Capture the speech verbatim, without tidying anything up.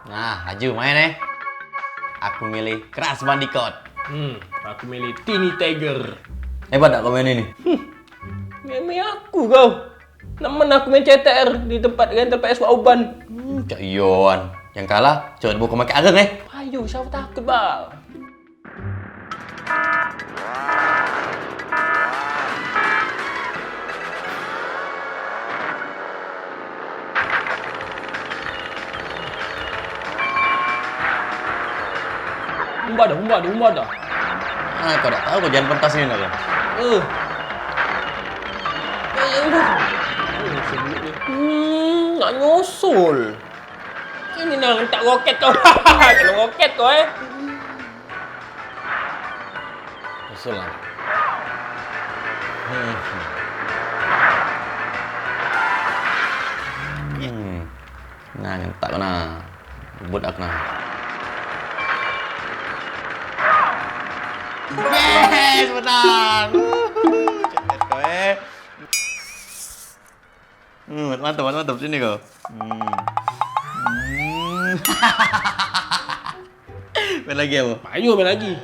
Nah, laju main, eh. Aku milih Crash Bandicoot. Hmm, aku milih Tiny Tiger. Hebat tak kau main ini? Hmm, meme aku kau. Nemen aku main C T R di tempat rental P S Wak Uban. Hmm, cak iyoan. Yang kalah, coba dibuka make areng, eh. Ayo, siapa takut, Bang? Umba dah, umba dah, umba dah. Ah, kau dak tahu kau jalan pentas ni nak. Eh. Eh, eh, eh. Hmm, nak nyusul. Ini nang tak roket kau. Kena roket kau, eh. Usul lah. Hmm. Hmm. Nah, nyentak kau nah. Rebut aku nah. Bes, menang. Uhuh, cepat kau, eh. Hmm, mantap, mantap, mantap. Sini kau. Hmm. Hmm. Main lagi apa? Ayo main lagi.